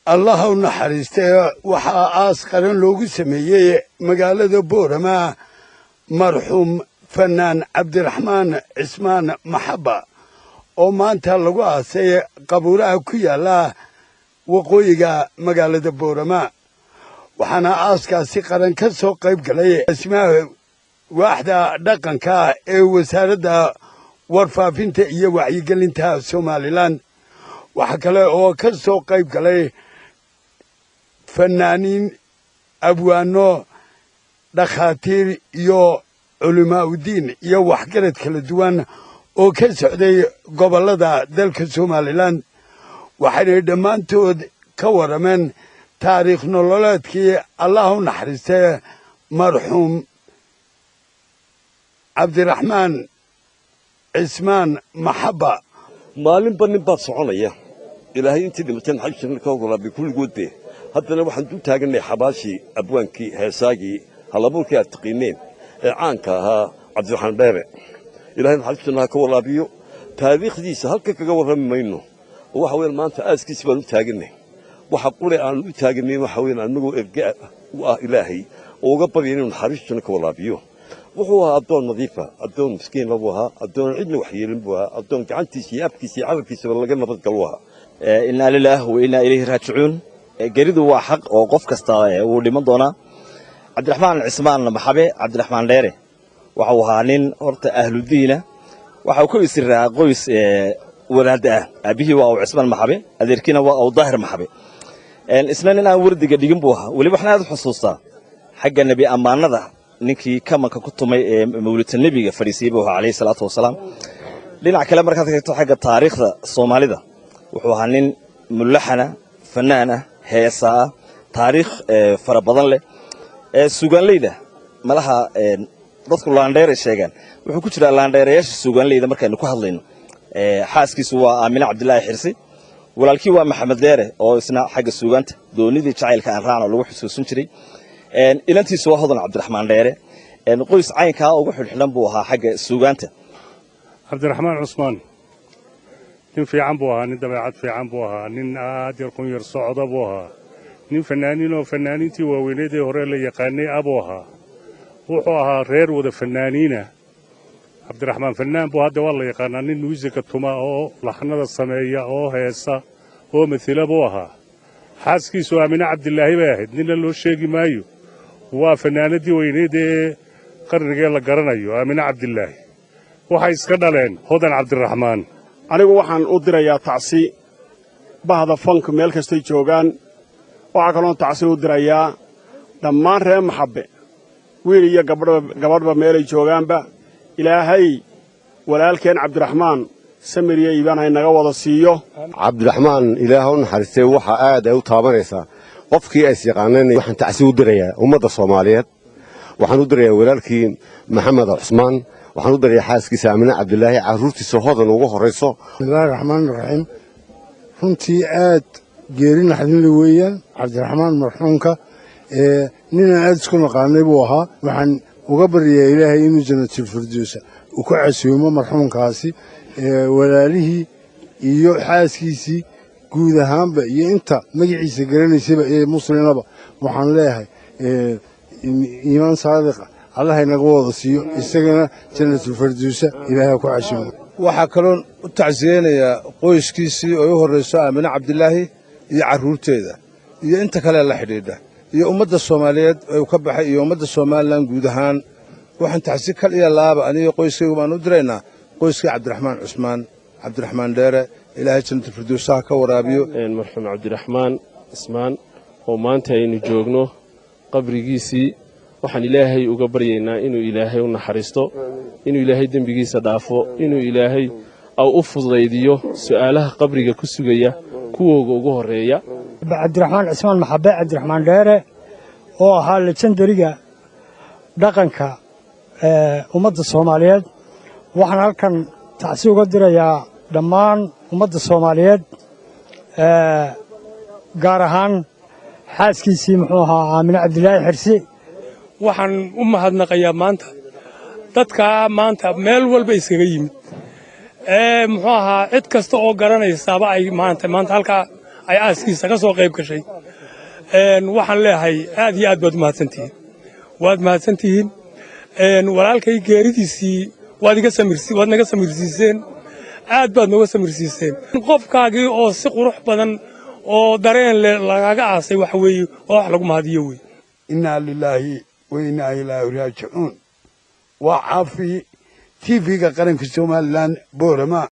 Allaha u naxariistay, waxaa aas qaran loogu sameeyey magaalada Boorama marxuum fanaan Cabdiraxmaan Cismaan Maxaba, oo maanta lagu aasay qabuuraha ku yaalla waqooyiga magaalada Boorama. Waxaana aaskaasi qaran ka soo qayb galay asmaha waaxda dhaqanka ee Wasaaradda Warfaafinta iyo Wacyigelinta Somalilan. Waxaa kale oo ka soo qayb galay fanaaniin, abwaano, dhakhaatiir iyo culimaa'udiin iyo waxgarad kala duwan oo ka socday gobollada dalka Somalilan. Waxaynay dhammaantood ka warrameen taariikh nololeedkii Allah u naxariistay marxuum Cabdiraxmaan Cismaan Maxaba. Maalinba nin baad soconaya. Ilaahay intii dhimatay maxay janno ka ogolaabay kulligoodbe. Haddana waxaan dul taaganay xabaashii abwaankii, heesaagii, halabuurkii aad taqiineen ee caanka ahaa, Cabdiraxmaan Dheere. Ilahay naxariis jannaha ka waraabiyo. Taariikhdiisa halka kaga warrami mayno oo waxa weeyaan maanta aaskiisi baan u taaganay. Waxa qure aan u taaganay waxa weeyaan annagoo erga u ah Ilaahay oo uga barya inuu naxariis janno ka waraabiyo. Wuxuu ahaa addoon nadiifa, addoon miskiina buu ahaa, addoon cidna wax yeelin buu ahaa, addoon gacantiisa iyo afkiisa iyo carabkiisaba laga nabadgalo ahaa. Innaa lilaah wa innaa ilayhi raajicuun. Geridu waa xaq oo qof kasta wuu dhiman doonaa. Cabdiraxmaan Cismaan Maxabe, Cabdiraxmaan Dheere, waxau ahaa nin horta ahludiina. Waxa uu ku isiraa qoys wadaadda ah. Aabihii waa uu Cismaan Maxabe, adeerkiina waa uu Daahir Maxabe. Isna nin aan wardiga dhigin buu ahaa. Weliba waxaan aad u xusuustaa xagga nebi ammaanada, ninkii kamanka ku tumay ee mawlidta nebiga fadhiisiyey buu ahaa, calayhi salaatu wasalaam. Dhinac kale markaad eegto xagga taariikhda Soomaalida, wuxuu ahaa nin mulaxana, fanaan ah, heesa ah, taariikh fara badan leh. Suugaanleyda malaha dadku laandheeray sheegaan, wuxuu ku jiraa laandheerayaasha suugaanleyda markaynu ku hadlayno. Xaaskiisu waa Aamine Cabdilaahi Xirsi, walaalkii waa Maxamed Dheere oo isna xagga suugaanta doonidii jacaylka aan raacno lagu xusuusin jiray. Inantiisu waa Hodan Cabdiraxmaan Dheere. Qoys caynkaa ugu xidhxidhan buu ahaa xagga suugaanta. Cabdiraxmaan Cusmaan nin fiican buu ahaa, nin dabeecad fiican buu ahaa, nin aad yar qunyar socda buu ahaa, nin fanaaniin oo fanaaniintii waaweyneed ee hore la yaqaanay abuu ahaa. Wuxuu ahaa reer wada fanaaniina. Cabdiraxmaan fanaan buu hadda waa la yaqaanaa, nin muusika tuma oo laxnada sameeya oo heesa oo mathila buu ahaa. Xaaskiisu Aamine Cabdilaahi bay ahayd, ninna loo sheegi maayo, waa fanaanadii weyneed ee qarnigee la garanayo, Aamine Cabdilaahi. Waxay iska dhaleen Hodan Cabdiraxmaan. Anigu waxaan u dirayaa tacsi bahda fanku meel kastay joogaan. Waxaa kaloon tacsi u dirayaa dhammaan reer Maxabbe, wiil iyo gabadhba meelay joogaanba. Ilaahay walaalkeen Cabdiraxmaan samir iyo iibaan haynaga wada siiyo. Cabdiraxmaan Ilaah u naxariistay, waxa aad ay u taabanaysaa qofkii ays yaqaaneen. Waxaan tacsi u dirayaa ummadda Soomaaliyeed. Waxaan u dirayaa walaalkii Maxamed Cusmaan, waxaan u dirayaa xaaskiisa Aamine Cabdilaahi, carruurtiisa Hodan ugu horrayso. Bismillahi raxmaani raxiim. Runtii aad geeri naxdinle weeyaan. Cabdiraxmaan marxuumka ninaan aad isku naqaanay buu ahaa. Waxaan uga baryayaa Ilaahay inuu jannatul firdowsa uu ku casuumo marxuumkaasi, walaalihii iyo xaaskiisii guud ahaanba iyo inta magaciisa garanaysaba ee muslimnaba. Waxaan leeyahay iimaan saadiqa Allah inaga wada siiyo, isagana jannatul firdowsa Ilaahay ku casuumo. Waxaa kaloon u tacsiyeynayaa qoyskiisii oo u horrayso Aamine Cabdilaahi iyo carruurteeda iyo inta kale la xidhiidha iyo ummadda Soomaaliyeed ee uu ka baxay iyo ummadda Somalilan guud ahaan. Waxaan tacsi kal iyo laaba aniga qoyskaygu baan u diraynaa qoyskii Cabdiraxmaan Cusmaan, Cabdiraxmaan Dheere. Ilaahay jannatul firdowsaha ka waraabiyo. Marxuum Cabdiraxmaan Cismaan oo maanta aynu joogno qabrigiisii, waxaan Ilaahay uga baryaynaa inuu Ilaahay u naxariisto, inuu Ilaahay dembigiisa dhaafo, inuu Ilaahay au u fudaydiyo su'aalaha qabriga ku sugaya kuwooga ugu horreeya. Cabdiraxmaan Cismaan Maxabe, Cabdiraxmaan Dheere, oo ahaa legendary-ga dhaqanka ummadda Soomaaliyeed, waxaan halkan tacsi uga dirayaa dhammaan ummadda Soomaaliyeed, gaar ahaan xaaskiisii, muxuu ahaa, Aamine Cabdilaahi Xirsi. Waxaan u mahadnaqayaa maanta dadkaa maanta meel walba iskaga yimid ee, muxuu ahaa, cid kasta oo garanaysaaba ay maanta halkaa ay aaskiisa ka soo qayb gashay. Waxaan leeyahay aad iyo aad baad umahadsantihiin, waad mahadsantihiin. Walaalkay geeridiisii waad iga samirsi, waad naga samirsiiseen, aad baad nooga samirsiiseen. Qofkaagii oo si qurux badan oo dareen leh lagaga aasay waxa weeye oo wax lagu mahadiyo wey. Innaa lilaahi wa innaa ilaahi raajicuun. Waa Caafi, TV-ga qaranka Somalilan, Boorama.